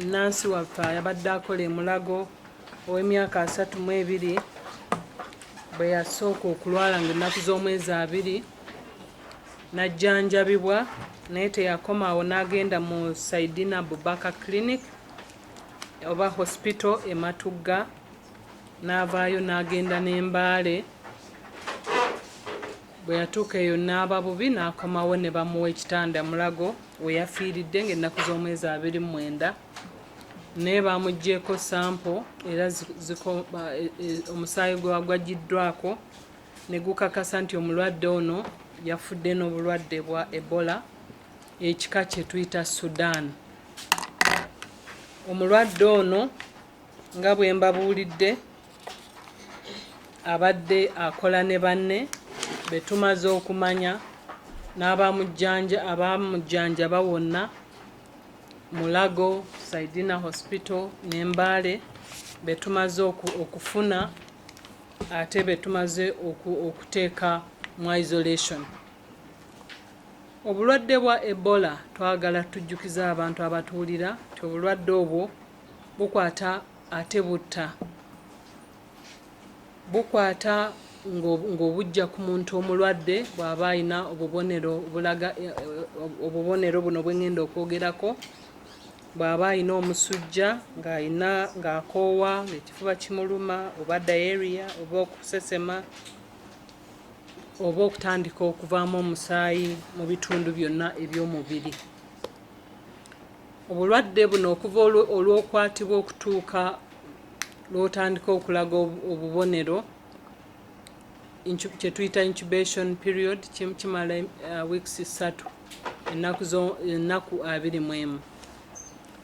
Nansi waffe abadde akola e Mulago ow'emyaka 32 bwe yasooka okulwala ng'ennaku z'omwezi 20 n'ajjanjabibwa, naye teyakoma awo, n'agenda mu Saidina Abubakar Clinic oba hospital e Matugga, n'avaayo n'agenda n'Embaale. Bwe yatuuka eyo n'aba bubi, n'akomawo ne bamuwa ekitanda Mulago we yafiiridde ng'ennaku z'omwezi 29, naye bamuggyeeko sample era omusaayi gwe gwagiddwako ne gukakasa nti omulwadde ono yafudde n'obulwadde bwa Ebola ekika kye tuyita Sudan. Omulwadde ono, nga bwe mbabuulidde, abadde akola ne banne be tumaze okumanya n'abamujjanjaba wonna Mulago, Saidina Hospital ne Mbale, be tumaze okufuna ate be tumaze okuteeka mu isolation. Obulwadde bwa Ebola, twagala tujjukize abantu abatuwulira nti obulwadde obwo bukwata ate butta. Bukwata ng'obujja ku muntu omulwadde bw'aba alina obubonero obulaga obubonero buno bwe ngenda okwogerako: bw'aba alina omusujja, ng'alina ng'akoowa, ng'ekifuba kimuluma, oba diarrhea, oba okusesema, oba okutandika okuvaamu omusaayi mu bitundu byonna eby'omubiri. Obulwadde buno okuva olw'okwatibwa okutuuka lw'otandika okulaga obubonero, kye tuyita incubation period, kimala weeks 3, ennaku 21.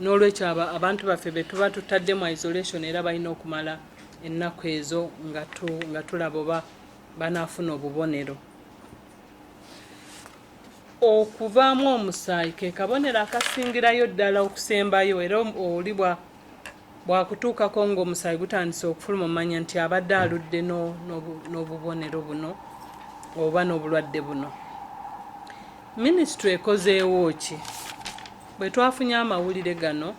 N'olwekyo abantu baffe be tuba tutadde mu isolation era balina okumala ennaku ezo nga tulaba oba banaafuna obubonero. Okuvaamu omusaayi ke kabonero akasingirayo ddala okusembayo, era oli bwakutuukako ng'omusaayi gutandise okufuluma, omanya nti abadde aludde n'obubonero buno oba n'obulwadde buno. Minisitule ekozeewo ki? Bwe twafunye amawulire gano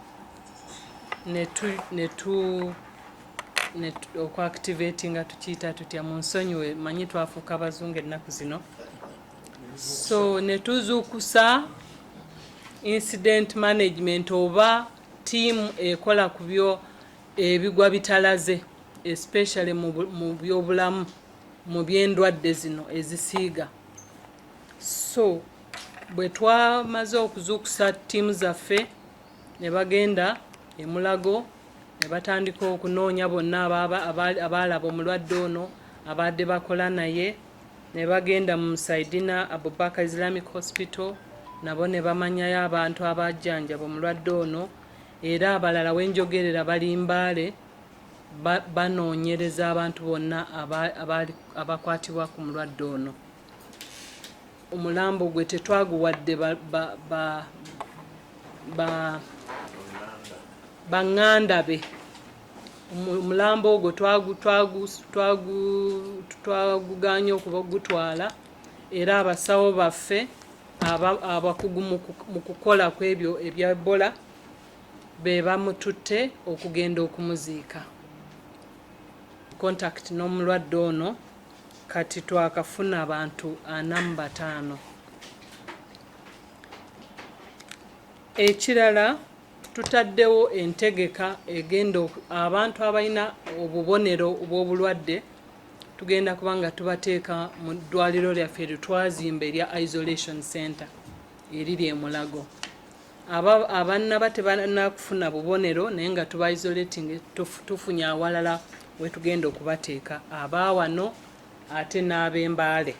ne okuactivatinga, tukiyita tutya? Mu nsonyiwe, manyi twafuuka abazungu ennaku zino. So ne tuzuukusa incident management oba ttiimu ekola ku byo ebigwa bitalaze, especially mu byobulamu, mu byendwadde zino ezisiiga. So bwe twamaze okuzuukusa ttiimu zaffe ne bagenda Emulago ne batandika okunoonya bonna abaalaba omulwadde ono, abadde bakola naye, ne bagenda mu Saidina Abubakar Islamic Hospital, nabo ne bamanyayo abantu abajjanjaba omulwadde ono. Era abalala wenjogerera bali Mbaale, banoonyereza abantu bonna abakwatibwa ku mulwadde ono. Omulambo gwe tetwaguwadde baŋŋanda be. Omulambo ogwo twaguganye okugutwala, era abasawo baffe abakugu mu kukola ku ebyo ebya Ebola be bamututte okugenda okumuziika. Contact n'omulwadde ono kati twakafuna abantu 45. Ekirala, tutaddewo entegeka egenda abantu abalina obubonero bw'obulwadde tugenda kuba nga tubateeka mu ddwaliro lyaffe eryo twazimba erya isolation center eriri e Mulago. Abannaba tebanakufuna bubonero naye nga tuba isolating, tufunye awalala wetugenda okubateeka, abaawano ate n'ab'Embaale.